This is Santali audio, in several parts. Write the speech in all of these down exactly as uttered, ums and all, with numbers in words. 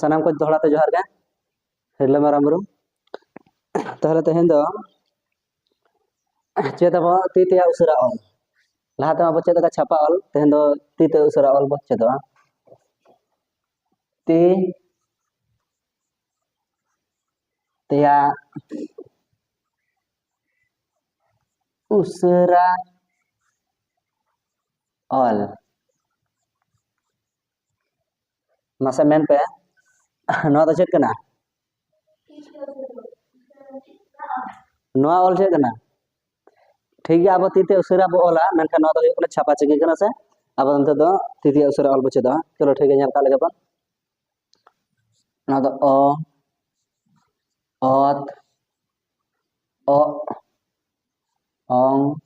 ᱥᱟᱱᱟᱢ ᱠᱚ ᱫᱚᱦᱲᱟ ᱛᱮ ᱡᱚᱦᱟᱨ ᱜᱮ, ᱦᱤᱨᱞᱟᱹ ᱢᱟᱨᱟᱝ ᱵᱩᱨᱩ᱾ ᱛᱟᱦᱚᱞᱮ ᱛᱮᱦᱮᱧ ᱫᱚ ᱪᱮᱫ ᱟᱵᱚ ᱛᱤ ᱛᱮᱭᱟᱜ ᱩᱥᱟᱹᱨᱟ ᱚᱞ᱾ ᱞᱟᱦᱟ ᱛᱮᱢᱟ ᱵᱚ ᱪᱮᱫ ᱟᱠᱟᱫ ᱪᱷᱟᱯᱟ ᱚᱞ, ᱛᱮᱦᱮᱧ ᱫᱚ ᱛᱤ ᱛᱮ ᱩᱥᱟᱹᱨᱟ ᱚᱞ ᱵᱚ ᱪᱮᱫᱚᱜᱼᱟ᱾ ᱛᱤ ᱛᱮᱭᱟᱜ ᱩᱥᱟᱹᱨᱟ ᱚᱞ᱾ ᱢᱟᱥᱮ ᱢᱮᱱ ᱯᱮ, ᱱᱚᱣᱟ ᱫᱚ ᱪᱮᱫ ᱠᱟᱱᱟ? ᱱᱚᱣᱟ ᱚᱞ ᱪᱮᱫ ᱠᱟᱱᱟ? ᱴᱷᱤᱠ ᱜᱮᱭᱟ, ᱟᱵᱚ ᱛᱤ ᱛᱮ ᱩᱥᱟᱹᱨᱟ ᱵᱚ ᱚᱞᱟ, ᱢᱮᱱᱠᱷᱟᱱ ᱱᱚᱣᱟ ᱫᱚ ᱦᱩᱭᱩᱜ ᱠᱟᱱᱟ ᱪᱷᱟᱯᱟ ᱪᱤᱠᱤ ᱠᱟᱱᱟ ᱥᱮ᱾ ᱟᱵᱚ ᱱᱤᱛᱚᱜ ᱫᱚ ᱛᱤ ᱛᱮ ᱩᱥᱟᱹᱨᱟ ᱚᱞ ᱵᱚ ᱪᱮᱫᱚᱜᱼᱟ᱾ ᱪᱚᱞᱚ ᱴᱷᱤᱠ ᱜᱮᱭᱟ, ᱧᱮᱞ ᱠᱟᱜ ᱞᱮᱜᱮ ᱵᱚᱱ᱾ ᱱᱚᱣᱟ ᱫᱚ ᱚ, ᱚᱛ, ᱚᱜ, ᱚᱝ,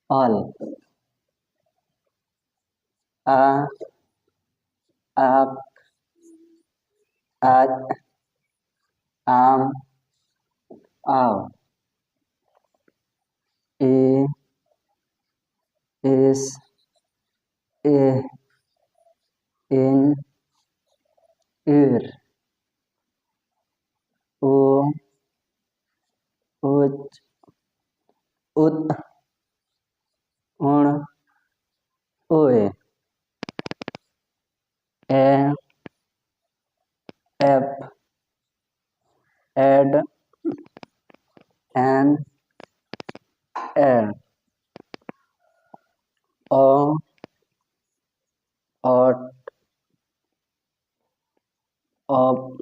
ᱚᱞ᱾ ᱟ, ᱟᱠ, ᱟᱡ, ᱟᱢ, ᱟᱣ᱾ ᱤ, ᱤᱥ, ᱤᱦ, ᱤᱧ, ᱤᱨ᱾ ᱩ, ᱩᱪ, ᱩᱫ, ᱩᱬ, ᱩᱭ᱾ ᱮ, ᱮᱯ, ᱮᱰ, ᱮᱱ, ᱮᱲ᱾ ᱚ, ᱚᱴ, ᱚᱯ,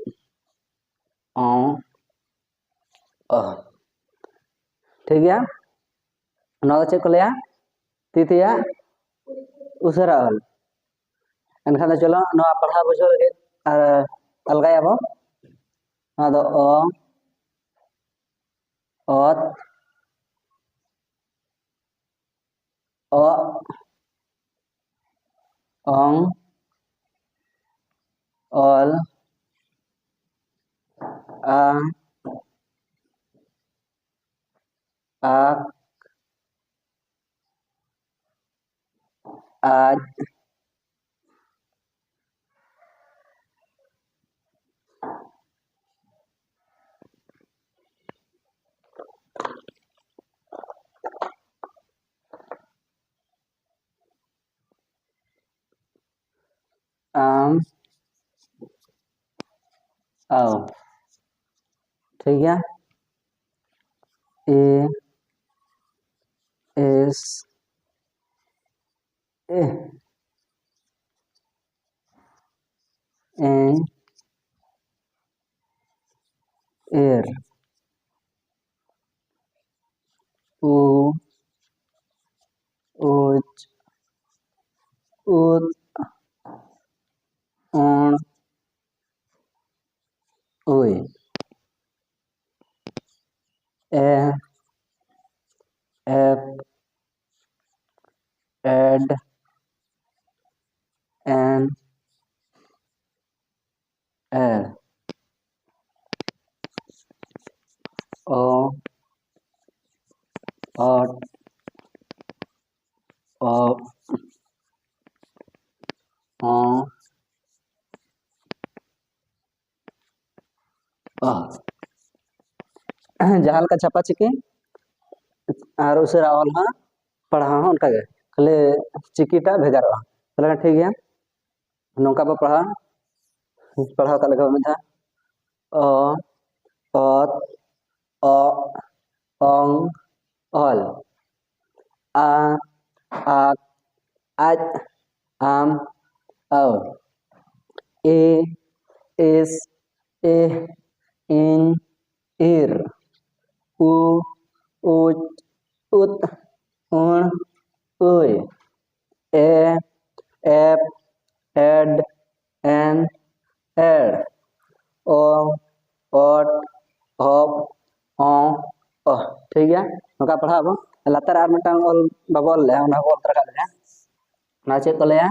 ᱚᱸ, ᱚᱦ᱾ ᱴᱷᱤᱠ ᱜᱮᱭᱟ, ᱱᱚᱣᱟ ᱫᱚ ᱪᱮᱫ ᱠᱚ ᱞᱟᱹᱭᱟ? ᱛᱤ ᱛᱮᱭᱟᱜ ᱩᱥᱟᱹᱨᱟ ᱚᱞ᱾ ᱮᱱᱠᱷᱟᱱ ᱫᱚ ᱪᱚᱞᱚ, ᱱᱚᱣᱟ ᱯᱟᱲᱦᱟᱣ ᱵᱩᱡᱷᱟᱹᱣ ᱞᱟᱹᱜᱤᱫ ᱟᱨ ᱟᱞᱜᱟᱭᱟᱵᱚ᱾ ᱱᱚᱣᱟ ᱫᱚ ᱚ, ᱚᱛ, ᱚᱜ, ᱚᱝ, ᱚᱞ, ᱟ, ᱟᱠ, ᱟᱡ, ᱟᱢ, ᱟᱣ᱾ ᱴᱷᱤᱠ ᱜᱮᱭᱟ᱾ ᱮ ᱮᱥ ᱮ ᱮᱧ ᱮᱨ ᱩ ᱩᱪ ᱩᱫ ᱚᱸᱲ ᱩᱭ᱾ ᱮ ᱮᱯ ᱮᱰ ᱮᱱ ᱮᱲ ᱚ ᱚᱴ ᱚᱯ ᱚᱸ ᱚ᱾ ᱡᱟᱦᱟᱸ ᱞᱮᱠᱟ ᱪᱷᱟᱯᱟ ᱪᱤᱠᱤ ᱟᱨ ᱩᱥᱟᱹᱨᱟ ᱚᱞ ᱦᱚᱸ, ᱯᱟᱲᱦᱟᱣ ᱦᱚᱸ ᱚᱱᱠᱟᱜᱮ, ᱠᱷᱟᱹᱞᱤ ᱪᱤᱠᱤᱴᱟᱜ ᱵᱷᱮᱜᱟᱨᱚᱜᱼᱟ᱾ ᱛᱟᱦᱚᱞᱮ ᱠᱷᱟᱱ ᱴᱷᱤᱠ ᱜᱮᱭᱟ, ᱱᱚᱝᱠᱟ ᱵᱚ ᱯᱟᱲᱦᱟᱣᱟ᱾ ᱯᱟᱲᱦᱟᱣ ᱠᱟᱜ ᱞᱮᱠᱟ ᱢᱤᱫ ᱫᱷᱟᱣ, ᱚ ᱚᱛ ᱚᱜ ᱚᱝ ᱚᱞ ᱟ ᱟᱜ ᱟᱡ ᱟᱢ ᱟᱣ ᱮ ᱮᱥ ᱮ ᱤᱧ ᱤᱨ ᱩ ᱩᱪ ᱩᱫ ᱩᱬ ᱩᱭ ᱮ ᱮᱯ ᱮᱰ ᱮᱱ ᱮᱲ ᱚ ᱚᱴ ᱚᱯ ᱚᱸ ᱚᱦ᱾ ᱴᱷᱤᱠ ᱜᱮᱭᱟ, ᱱᱚᱝᱠᱟ ᱯᱟᱲᱦᱟᱜ ᱟᱵᱚ᱾ ᱞᱟᱛᱟᱨ ᱨᱮ ᱟᱨ ᱢᱤᱫᱴᱟᱝ ᱚᱞ ᱵᱟᱵᱚ ᱚᱞ ᱞᱮᱜᱼᱟ, ᱚᱱᱟ ᱦᱚᱸᱵᱚ ᱚᱞ ᱛᱚᱨᱟ ᱠᱟᱜ ᱞᱮᱜᱮ᱾ ᱚᱱᱟ ᱪᱮᱫ ᱠᱚ ᱞᱟᱹᱭᱟ?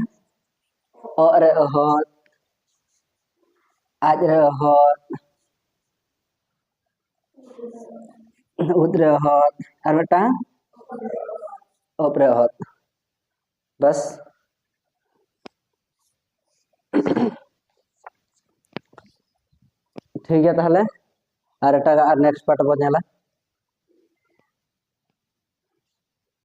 ᱚᱜ ᱨᱮ ᱚᱦᱚᱫ, ᱟᱡ ᱨᱮ ᱚᱦᱚᱫ, ᱩᱫ ᱨᱮ ᱚᱦᱚᱫ, ᱟᱨ ᱢᱤᱫᱴᱟᱝ ᱚᱯ ᱨᱮ ᱚᱦᱚᱫ᱾ ᱵᱟᱥ᱾ ᱴᱷᱤᱠ ᱜᱮᱭᱟ, ᱛᱟᱦᱚᱞᱮ ᱟᱨ ᱮᱴᱟᱜᱟᱜ ᱟᱨ next part ᱵᱚᱱ ᱧᱮᱞᱟ᱾